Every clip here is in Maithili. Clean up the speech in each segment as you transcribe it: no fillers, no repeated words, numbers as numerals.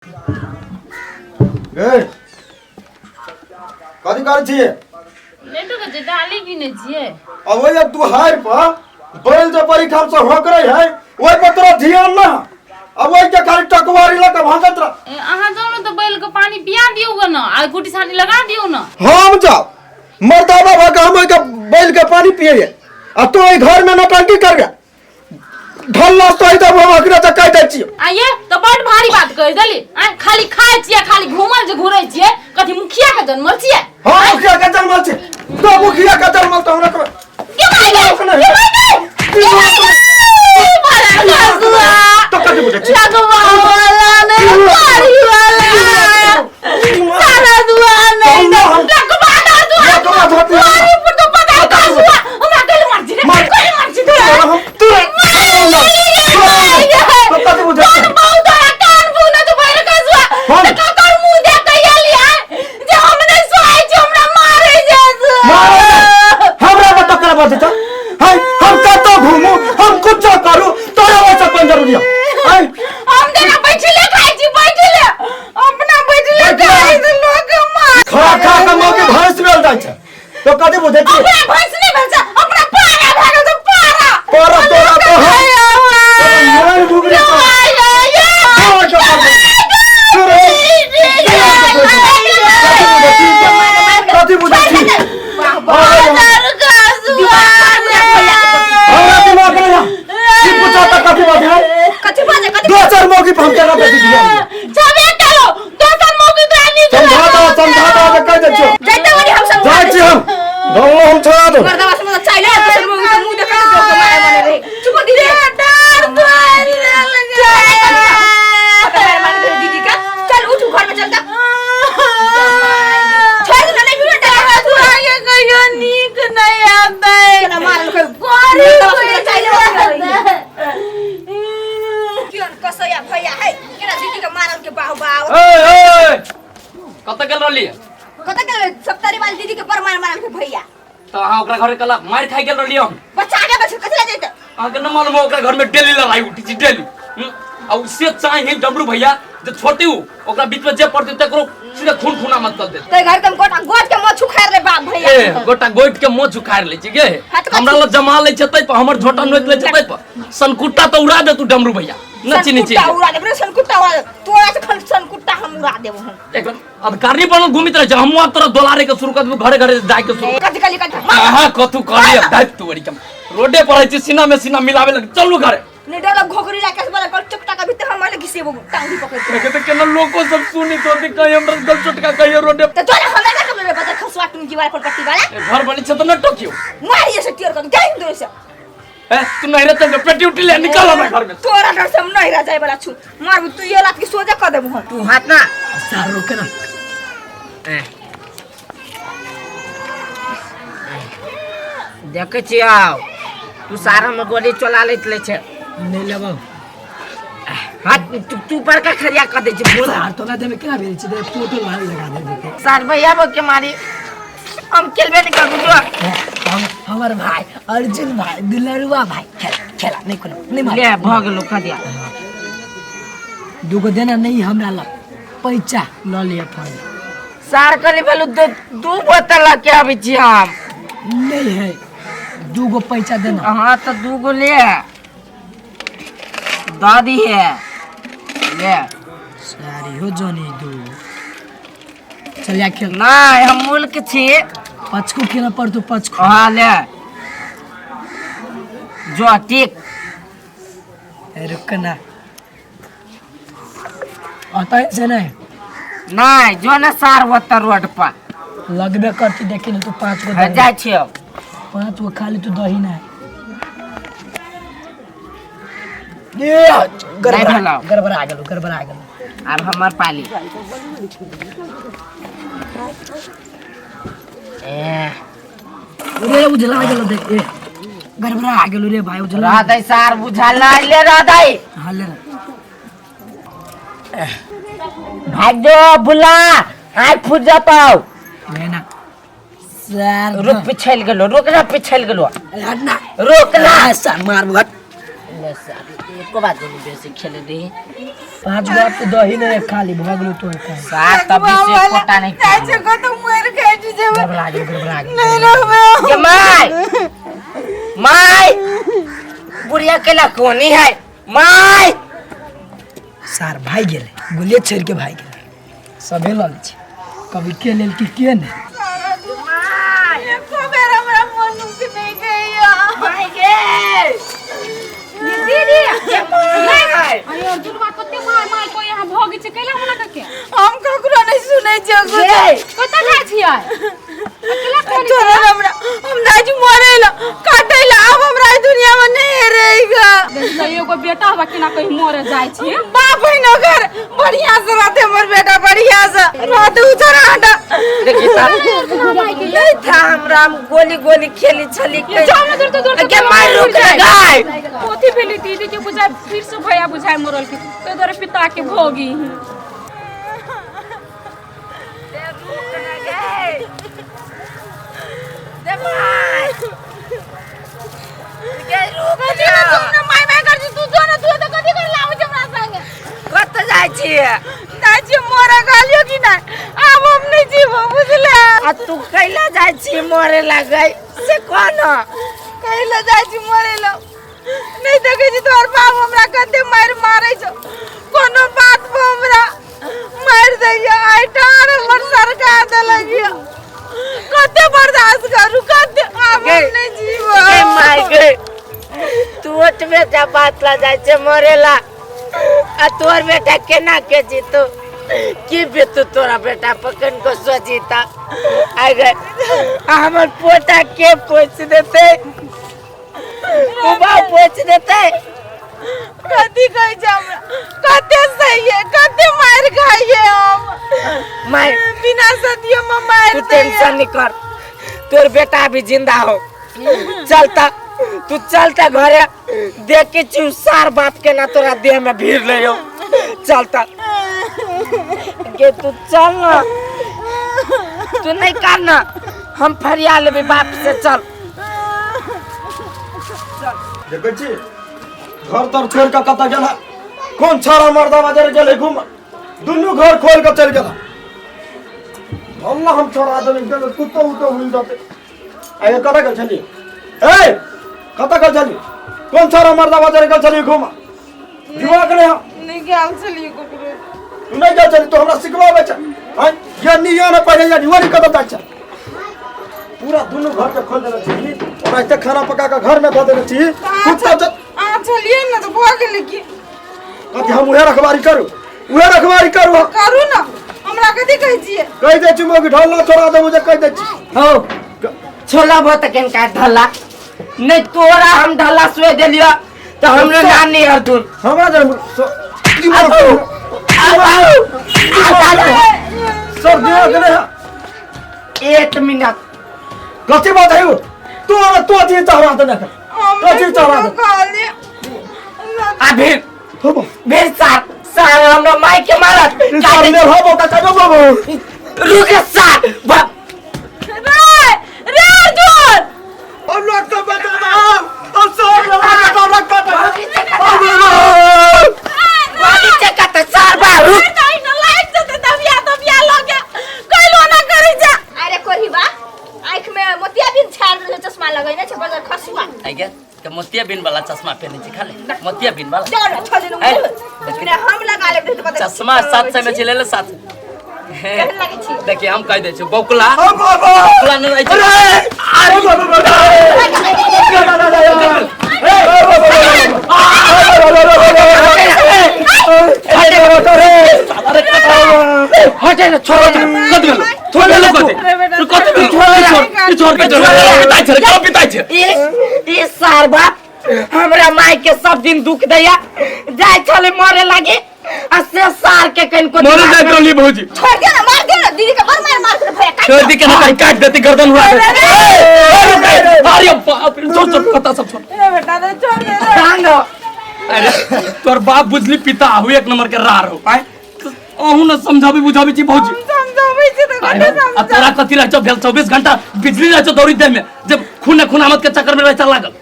ए कथी करै छियै? लेटो के जे डाली बिनै छियै। आ ओहि दुहारि पर बैल जे परीक्षा से होकरै है, ओहि पर तोरा ध्यान ना। आ ओहि के खाली टकवारी लऽ के भागत रह। ए, अहाँ जाउ ने तऽ बैल के पानी पिया दियौ ग न आ कुटी सानी लगा दियौ न। हम जाउ मर्दाना भऽ के हम ओहि के बैल के पानी पियैये आ तू ओहि घर में नौटंकी करबे? ढल्ला सही तऽ हम अखने तऽ कहि दै छियौ। आ ये तऽ बड भारी बात कहि देली। आ खाली खाय छियै, खाली घूमल जे घुरै छियै, कथी मुखिया के जन्मल छियै? हाँ, मुखिया के जन्मल छी तो। मुखिया के जन्मल तऽ हमरा के मारि गई? के के मारि गई? के मारि गई? बड़ा कसुआ। तो कथी बुझै छी? लगवा वाला ने मारी वाला सारा दुआ नहीं। लगवा दा दुआ। लगवा धोती। मारी पर तो पता कसुआ हमरा गले मार छी रे। गले मार छी तोरा। हम तोरा तो कथी बुझै छी? कान बहुत है, कान बुना तो भइल कसुआ। हम- त ककर मुंह देख के एली है जे हम नहीं सोहाइ छी, हमरा मारे जे। मारे हमरा में तकरा बजे त है। हम कतौ घूमू, हम कुछो करू, तोरा ओइसे कोन जरूरी है? है हम देना बैठले खाइ छी, बैठले अपना बैठले बैठले। खाइ छी, लोक मार खा खा के मौके भैंस मिल जाइ छै तो कथी बुझै छी? अपना भैंस नहीं भेल छै, अपना पारा भए गेल छै, पारा। पारा तोरा तो हम मार बुबरी तो तोरा के मारबै। तोरा कथी बुझै छी? हमरा दिमाग नहीं है की पूछा त कथी बात है? कथी बाजे, कथी? दोसर मौकी पर हम केना बेटी दिया? छबे करो, दोसर मौकी तोरा नीक। समझा दो, समझा दो जे कहि दै छियौ। जाइते बनी हम सब। जाइ छी हम, गाँव हम छोड़ा दो। मर्दवा से मतलब चाइले दोसर मौगी के मुंह देखा के जोक मारे मने रे। चुप दीदी, डर तोड़ पता मारे मारे दे दीदी का। चल उठ, घर में चलता। छोड़ दे, नहीं भी डर। तू आगे कहियो नीक नहीं आते। केना मारल के गरीब मर्दवा से मतलब चाइले वाला क्यों कसैया भैया है, केना दीदी के मारल के बाहु बाहु। ए ए, कतऽ गेल रहली? कत के सप्तारी वाली दीदी के पर मार मारल के भैया। तऽ अहाँ ओकरा घरे कला मारि खाइ गेल रहली हम? बच्चा आगे बच्चा कथि ला जैते? अहाँके न मालूम है, ओकरा घर में डेली लड़ाई उठी छै डेली। आ उ से चाहे डमरू भैया जे छोटी उ ओकरा बीच में जे पड़तै तकरो सीधा खून खूना मत कर देते। ते घर के गोटा गोट के मोछ उखाड़ ले बाप भैया। ए, गोटा गोट के मोछ उखाड़ लै छै गे। हाँ तऽ हमरा लग जमा लै छै तै पर, हमर झोटा नोचि लै छै तै पर सनकुट्टा तऽ उड़ा दे तू डमरू भैया न चिन्है छी। सनकुट्टा उड़ा देब रे, सनकुट्टा उड़ा देब तोरा से। खन सनकुट्टा हम उड़ा देब हम। एकदम अधिकारी बनल घूमित रहै छै। हमहूँ आब तोरा दोलारे के शुरू कर देबू, घरे घरे जाय के शुरू। कथि कथि कथि? अहाँ कथू कहलियै दाइत तू बड़ी कम रोडे पर रहै छी, सीना में सीना मिलावे लग। चलू घरे। नहीं डर घोघरी ला के वाला कल चुकटा का भीतर हम घिसेबो टांगी पकड़ के। देखे तऽ केना लोको सब सुनी तो कहीं हमरा गल चोटका कहियो रोडे। तो तोरा हमरा का कमरे बदल खसवा तुम जीवार पर पट्टी वाला। ए, घर बनी छै तऽ न टोकियो। मारिए से टियर कर जाई दूर से। ए, तू नहीं रहते तो पेटी उठी ले निकल हमरा घर में। तोरा डर से हम नहीं रह जाए वाला छु। मारबू तू ये रात की सोजा कर देबू हम। तू हाथ ना सार रोके ना। ए। देखै छियौ, तू सारा में गोली चला लैत लै छै। नहीं लेबो। हाथ तू तू बड़का खरिया कर दै छै बोल। सार तोरा देमे केना भेल छै? दे फोटो मारी लगा दे देते। सार भैया बो के मारी हम खेलबे नहीं करबो जो। हम हमर भाई अर्जुन भाई दुलरुआ भाई खेला खेला नहीं कोनो नहीं मार। ले भ गेलो खरिया। दूगो देना नहीं हमरा लग पैसा ल लिया फोन। सार कली भेलु दू बोतल लऽ के आबै छी हम। नहीं है, दूगो पैसा देना। हाँ तो दू गो ले दऽ दिहे ले। सारी हो जनी दू चल जा खेल। नहीं हम मुल्क छी। पचकू खेला पर तू पचकू। हाँ ले जो टिक। ए, रुक ना, आता से नहीं। नहीं जो ना सार ओतऽ रोड पर लगबे करती। देखी ना तू पाँच गो हाँ, दही। जाइ छियौ। पाँच गो खाली तू दही ना नहि गड़बड़ा भेलौ। गड़बड़ा गेलो, गड़बड़ा गेलो। आब हमर पाली। ए रे उजला गेलो देख। ए गड़बड़ा गेलो रे भाई, उजला। राधै सार बुझल नहीं ले राधै। हाँ ले। भाग जो बुला, आँख फूट जतौ। ले ना सर। रुक, पिछल गेलो, रुक ना, पिछल गेलो। हट ना। रुक ना। सर मार हट। रे एको बात नहीं बेसी खेले दी। 5 गो तो दही नहीं खाली भऽ गेलो तोर का। सात तब से एकोटा नहीं। जाइ छै कतौ मरि खाइ छी जेबै। गड़बड़ा गेल, गड़बड़ा गेल। नहीं रहबै। ये my my बुढ़िया केला कोनी है my. सार भाग गेलै, गोलिये छोड़ि के भाग गेलै। सभे लऽ लै छै, कभी के लेल कि के नहि। एको बेर हमरा मन के नहीं गैया। माय गे दीदी अरे अर्जुनवा कते मार मार कोई यहाँ भोगी छै कैला हमरा के हम ककरो नहीं सुनै छियै। कतऽ जाइ छियै अकेला कोनी? छोड़ो हमरा, हम जाइ छी मरै ला काटै ला, आब हमरा एहि दुनिया में नहीं रहेगा। देखियौ एगो बेटा हवा केना कहीं मरे जाइ छियै। बाप है न घर बढ़िया से रहते, हमर बेटा बढ़िया से रहते। उधर आटा देखी साहब नहीं था हमरा, हम गोली गोली खेली छली के। जाओ ना दूर तो दूर। के मार रुक ना गाय। कथी भेली दीदी के बुझाय फिर से भैया बुझाय मरल के तो दुआरे पिता के भोगी। कथी ना तुम ना my my कर छी, तू जो ना तू तो कथी कर लाबै छै हमरा संगे? कतऽ जाइ छियै? जाइ छी मरे कहलियो कि नहीं, आब हम नहीं जीबो बुझले। आ तू कैला जाइ छी मरे लागै से कोन? कैला जाइ छी मरे ला? नहीं देखै छी तोहर बाप हमरा कते मारि मारै छौ, कोनो बात पर हमरा मारि दैया। आइ टार हमर सरकार देलक यऽ, कते बर्दाश्त करू कते, आब हम नहीं जीबो। गे my गे, तू ओतबे टा बात ला जाइ छै मरेला आ तोहर बेटा केना के जीतो? की बेतु तोरा बेटा पकड़ को सोचीता आ गए, आ हमर पोता के पोछ देते? उबा पोछ देते? कथी कहै छै हमरा? कते सही है, कते मारि खाइए हम। My बिना सदियो में मारि तू टेंशन नहीं कर, तोर बेटा अभी जिंदा हो। चलता तू चलता घरे, देख के चू सार बाप के ना तोरा देह में भीड़ ले हो। चलता के तू चल ना, तू नहीं कर ना, हम फरिया लेबे बाप से। चल देखै छी घर तर छोड़ के कतऽ गेला? कोन छाड़ा मर्दा बाजार गेलै घूम, दुनू घर खोल के चलि गेला। अल्लाह हम छोड़ा देबै गेल कुत्तो उतो हुल जतै। आइ कतऽ गेल छली? ए कतऽ गेल छली? कोन छाड़ा मर्दा बाजार गेल छली घूम? दिमाग नहि हम नहीं गेल छलियै ककरो। तू नहि गेल छली? तो हमरा सिखबाबै छै आँय? ये नियो ने पढ़ै या नियो कतऽ जाइ छै? पूरा दुनू घर के खोल देने छी, ओनाहिते खाना पका के घर में धऽ देने छी। कुत्ता अहाँ छलियै ने तऽ भऽ गेलै की? कथी हम उहे रखवारी करू? उहे रखवारी करू? करू ना, हमरा कथी कहै छियै? कहि दै छी मौगी ढोलना छोड़ा देबू जे कहि दै छी। हो छोला बहुत कनका ढल्ला नहीं तोरा हम ढल्ला सुए देलियो तो हमरो नाम नहीं अर्जुन। हमरा जे सर दिमाग नहीं है। एक मिनट कथी बात है? तू हमरा तू अथी चढ़ा देने कथी चढ़ा दे? कहलियै आ फिर फिर सार सार हमरा माई के मारत। सार ले होबो का कबो बाबू। रुक सार बाप रे रे अर्जुन हम लोग तो बचा दो, हम सब लोग का रखा था। बागी चका त सार बा रुक। नहीं ना लाइट जते दबिया दबिया लगे कैलो ना करै जा। अरे कोही बा आँख में मोतियाबिंद छाड़ देले, चश्मा लगैने छै बजर खसुआ। आई गे के मोतिया बिन वाला चश्मा पहने छी खाले मोतिया बिन वाला। जाओ ना छोड़ देनु ए, हम लगा लेब त पता चश्मा 700 में चले ले 7 केहन लागै छी? देखिए हम कह दै छी बौकला अब बाबा बौकला न रहै छै। अरे बाबा हटे न छोड़ कत गेलो छोड़ गेलो कते कते गेलो छोड़ छोड़ के छोड़ बिताइ छै कब बिताइ छै? ई सार बाप हमरा माई के सब दिन दुख दैया, जाय छले मरे लागे आ से सार के कनको मरे जाइत रहली भौजी। छोड़ दे ना, मार दे ना दीदी के, बड़ मार मार के भैया काट छोड़ दी के ना कहीं काट देती गर्दन उड़ा दे। अरे बाप रे छोड़ छोड़ पता सब छोड़। रे बेटा रे छोड़ दे रे। टांग अरे तोर बाप बुझली पिता हो एक नंबर के रार हो आय अहू न समझाबी बुझाबी छी भौजी। हम समझाबै छी तऽ आय कते हो, आ समझा तोरा कथी रहै छौ भेल 24 घंटा बिजली रहै छौ दौड़ी देह में, जब खून खून आमद के चक्कर में रहै छौ लागल।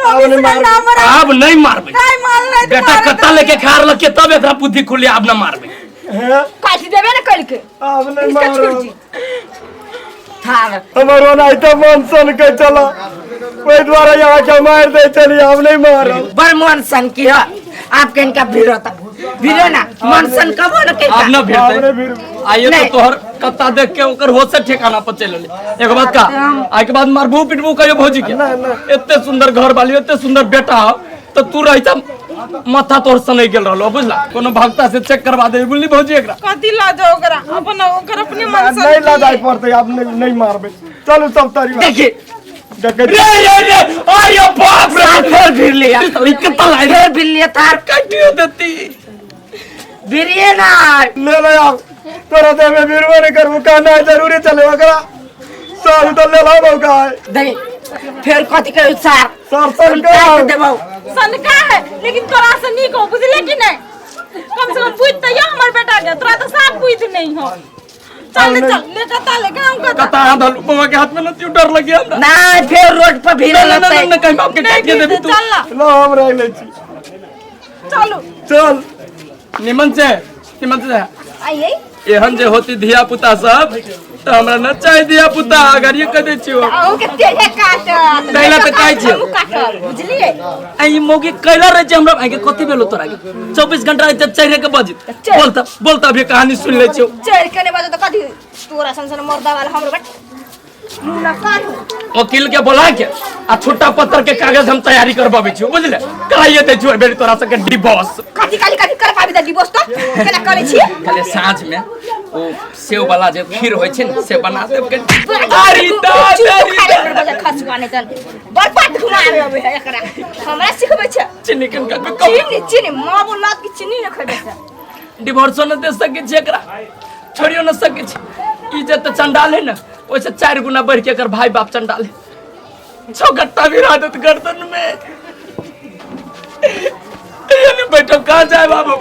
आब नहि 24 घंटा मारबै। हमरा आब नहीं मारबै नहीं मारलै तऽ बेटा मारत। कत्ता लेके खार लके तब एकरा बुद्धि खुली आब ना मारबै हैं? काटि देबे ने कलके आब नहीं इसका छोड़ मारब दी थार हमर ओनाहिते मन सन के चला ओहि दुआरे यहाँ के मारि दै छलियै आब नहीं मारब बड़ मन सन की है आपके इनका भीड़ होता भीड़ो ना मन सन कबो न आब के ना आब भेटतै नहि भिड़बै। आइए तो नहीं। तोहर कत्ता देख के ओकर होश से ठिकाना पर चलि एलै एक बात का आइ के बाद मारबू पिटबू कहियो भौजी के एते सुंदर घर वाली एते सुंदर बेटा हो तो तू रहिता माथा तोहर सनै गेल रहलो बुझला कोनो भक्ता से चेक करवा दे बुझली भौजी एकरा कथी लऽ जाओ ओकरा अपन ओकर अपने मन से नहीं लदाइ पड़तै आब नहीं नहीं मारबै चलू सब तरी देखिए देखै रे रे रे अरे बाप रे फिर भीड़ लिया ई कत्ता लाइ रे फिर भीड़ लिया थार काटियो देती भिड़िए ना ले ले आब तोरा देह में भिड़बो नहीं करबो कहना जरूरी चले ओकरा साल तो ले लाबो का देखी फिर कथी के सार सर सन काट के देबो सनका है लेकिन तोरा से नीक हो बुझले कि नहीं कम से कम बुझ तो यो हमर बेटा के तोरा तो साफ बुझ नहीं हो चल चल ले कता ले गाँव कता कत्ता हाथ धलू बउआ के हाथ में न डर लगी हमरा ना फिर रोड पर भीड़ ना ना ना लगतै ना कहीं बाप के नहीं काटिए देबी तू चल ना लो हम रह ले छी चलू चल निमन से निमन से आइए एहन जे होती धिया पुता सब तो हमरा न चाही धिया पुता अगर ये कह दै छियो अहूँ के तेहे काटत तैला तऽ कहै छियौ। हमहूँ काटब बुझलिए आ ई मौगी कैला रहे छै हमरा आगे कथी भेलो तोरा के 24 घंटा रहै छै चढ़े के बजी चल। बोल त बोल त अभी कहानी सुन ले छियो चढ़ के नहीं बजो तो कथी तोरा सन सन मर्दा वाला हमरो बट मुँह ना कान वकील के बोला के आ छोटा पत्थर के कागज हम तैयारी करबाबै छियो बुझले कराइए दै छियो बेरी तोरा सबके डिवोर्स कथी काली कथी कर पाबी त डिवोर्स त केना करै छी खाली साँझ में ओ सेव वाला जे खीर होइ छै ने से बना देब के अरे दादा रे खसुआ नहीं तन बर्बाद घुमावे अबे है एकरा हमरा सिखबै छै चीनी कन कन कम चीनी चीनी माँ बोलत कि चीनी न खैबै से डिवोर्सो न दे सकै छी एकरा छोड़ियो न सकै छी ई जे तऽ चंडाल है ने ओहिसँ 4 गुना बढ़ि के एकर भाई बाप चंडाल है छौ गट्टा भी रह देत गर्दन में बैठो कहाँ जाए बाबू।